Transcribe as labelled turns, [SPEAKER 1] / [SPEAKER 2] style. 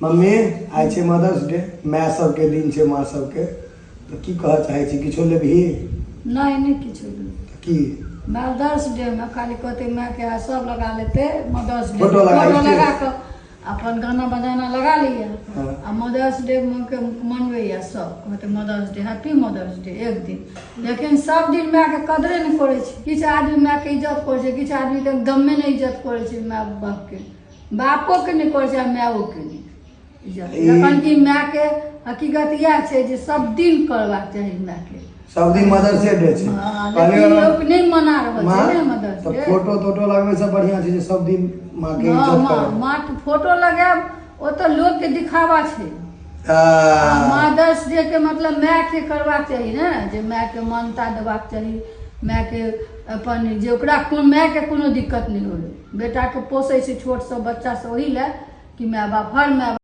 [SPEAKER 1] Mummy, आइ छै mother's day, माय सबके दिन छै, माँ सबके। तऽ की कहऽ चाहै छी? किछो लेबही?
[SPEAKER 2] नहि, नहि किछो लेबै।
[SPEAKER 1] तऽ की?
[SPEAKER 2] मदर्स डे मे खाली कहतै मायके, आ सब लगा लेतै मदर्स डे।
[SPEAKER 1] फोटो लगा
[SPEAKER 2] फोटो
[SPEAKER 1] स्टेज।
[SPEAKER 2] लगा कऽ अपन गाना बजाना लगा लैया। आ मदर्स डे के मनबैया सब, कहतै mother's day, happy mother's day एक दिन, लेकिन सब दिन मायके कदरे नहि करै छै। किछु आदमी मायके इज्जत करै छै, किछु आदमी तऽ एकदमे नहि इज्जत करै छै माय बापके, बापोके नहि करै छै आ मायोके नहि इज्जत। जखन कि मायके हकीकत इएह छै जे सब दिन करबाक चाही मायके।
[SPEAKER 1] सब दिन मदर्से डे छै।
[SPEAKER 2] हँ,
[SPEAKER 1] कहलियै
[SPEAKER 2] लेकिन
[SPEAKER 1] हमरा-
[SPEAKER 2] लोक नहि मना रहल
[SPEAKER 1] माँ
[SPEAKER 2] छै ने मदर्स
[SPEAKER 1] तऽ
[SPEAKER 2] डे।
[SPEAKER 1] फोटो तोटो लगबै से बढ़िआँ छै जे सब दिन माँ के
[SPEAKER 2] हँ,
[SPEAKER 1] इज्जत
[SPEAKER 2] माँ
[SPEAKER 1] करै।
[SPEAKER 2] माँके फोटो लगायब, ओ तऽ लोकके दिखावा छै। मदर्स डे के मतलब मायके करबाक चाही ने, जे मायके मान्यता देबाक चाही, मायके अपन जे ओकरा कोन मायके कोनो दिक्कत नहि होय। बेटाके पोसै छै छोटसँ बच्चासँ ओही लए कि माय बाप हर माय।